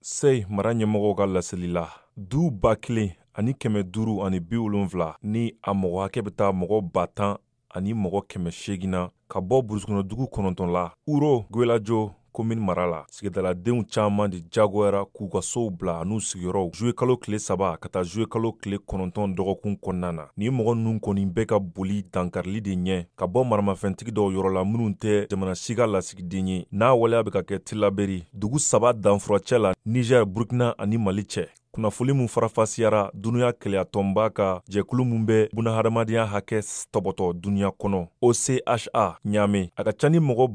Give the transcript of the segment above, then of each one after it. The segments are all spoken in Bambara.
Sey mara ɲɛmɔgɔw ka laseli la, du 1570 ni a mɔgɔ hakɛ bɛ taa mɔgɔ 10 000 ani mɔgɔ 800 na ka bɔ burusukɔnɔdugu 9 la Ouro Guéladio komini mara la, sigidaladenw caman de jagoyara k'u ka sow bila an'u sigiyɔrɔw zuwe kalo tile 3 ka taa zuwe kalo tile 9 dɔgɔkun kɔnɔna na. Nin mɔgɔ ninnu kɔni bɛ ka boli dankarili de ɲɛ ka bɔ maramafɛntigi dɔw yɔrɔ la minnu tɛ jamana si ka lasigiden ye, n'a waleya bɛ ka kɛ Tilaberi dugu 3 danfuracɛ la Niger, Burkina ani Mali cɛ. Kunnafoli min farafasiyara dunuya kelenyatɔnba ka jɛkulu min bɛ bunahadamadenya hakɛ tɔbɔtɔ dunuya kɔnɔ OCHA Ɲame, a ka ca ni mɔgɔ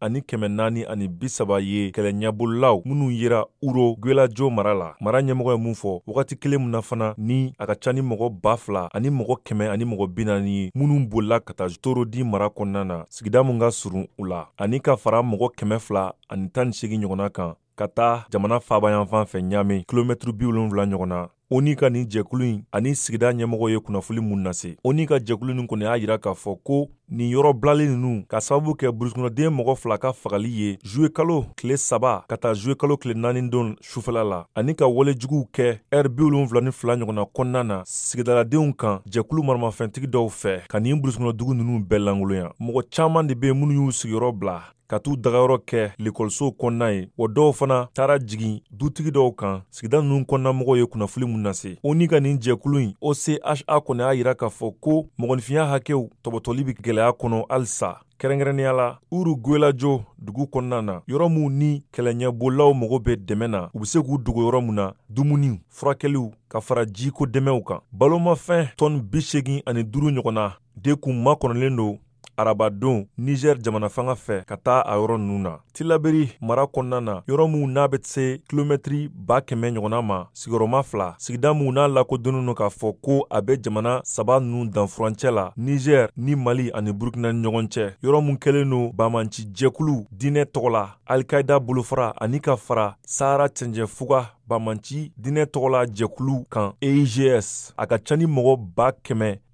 8430 ye kɛlɛ ɲɛbolilaw minnu yera Ouro Guéladio mara la. Mara ɲɛmɔgɔ ye mun fɔ wagati kelen min na fana ni a ka ca ni mɔgɔ 2000 ani mɔgɔ kɛmɛ ani mɔgɔ bi naani ye minnu bolila ka taa Torodi mara kɔnɔna na, sigida min ka surun u la, ani ka fara mɔgɔ 218 ɲɔgɔnna kan ka taa jamana faaba yanfan fɛ Ɲame, kilomɛtiri 70 ɲɔgɔn na. ONU ka nin jɛkulu in ani sigida ɲɛmɔgɔ ye kunnafoli mun lase, ONU ka jɛkulu nin kɔni y'a jira k'a fɔ ko nin yɔrɔ bilalen ninnu ka sababu kɛ burusukɔnɔden mɔgɔ 2 ka fagali ye zuwe kalo tile 3 ka taa zuwe kalo tile 4 don sufɛla la, ani ka wale juguw kɛ ɛri 72 ɲɔgɔnna kɔnɔna na sigidaladenw kan jɛkulu maramafɛntigi dɔw fɛ ka nin burusukɔnɔdugu ninnu bɛɛ lankolonya. Mɔgɔ caman de bɛ minnu y'u sigiyɔrɔ bila ka t'u dagayɔrɔ kɛ lekɔlisow kɔnɔna ye, wa dɔw fana taara jigin dutigi dɔw kan, sigida ninnu kɔnɔnamɔgɔw ye kunnafoli mun lase. ONU ka nin jɛkulu in OCHA kɔni y'a jira k'a fɔ ko mɔgɔninfinya hakɛw tɔbɔtɔli bɛ gɛlɛya kɔnɔ halisa, kɛrɛnkɛrɛnnenya la Ouro Guéladio dugu kɔnɔna na, yɔrɔ min ni kɛlɛɲɛbolilaw mago bɛ dɛmɛ na, u bɛ se k'u dogo yɔrɔ min na, dumuni, furakɛliw ka fara jiko dɛmɛw kan. Balomafɛn tɔni 85 ɲɔgɔnna de kun makɔnɔlen don arabadon Niger jamana fanga fɛ ka taa a yɔrɔ ninnu na Tilaberi mara kɔnɔna na, yɔrɔ minnu n'a bɛ se kilomɛtiri 100 000 ɲɔgɔnna ma sigiyɔrɔma fila, sigida minnu n'a lakodɔnnen don k'a fɔ ko a bɛ jamana 3 ninnu danfurancɛ la Niger ni Mali ani Burkina ni ɲɔgɔn cɛ, yɔrɔ min kɛlen don banbaanci jɛkulu diinɛ tɔgɔ la Alikaida bolofara ani ka fara Sahara cɛncɛnfuga banbaanci diinɛ tɔgɔla jɛkulu kan EIGS. A ka ca ni mɔgɔ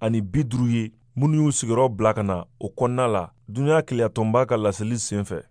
150 000 ye minnu y'u sigiyɔrɔ bila ka na o kɔnɔna la, dunuya kelenyatɔnba ka laseli senfɛ.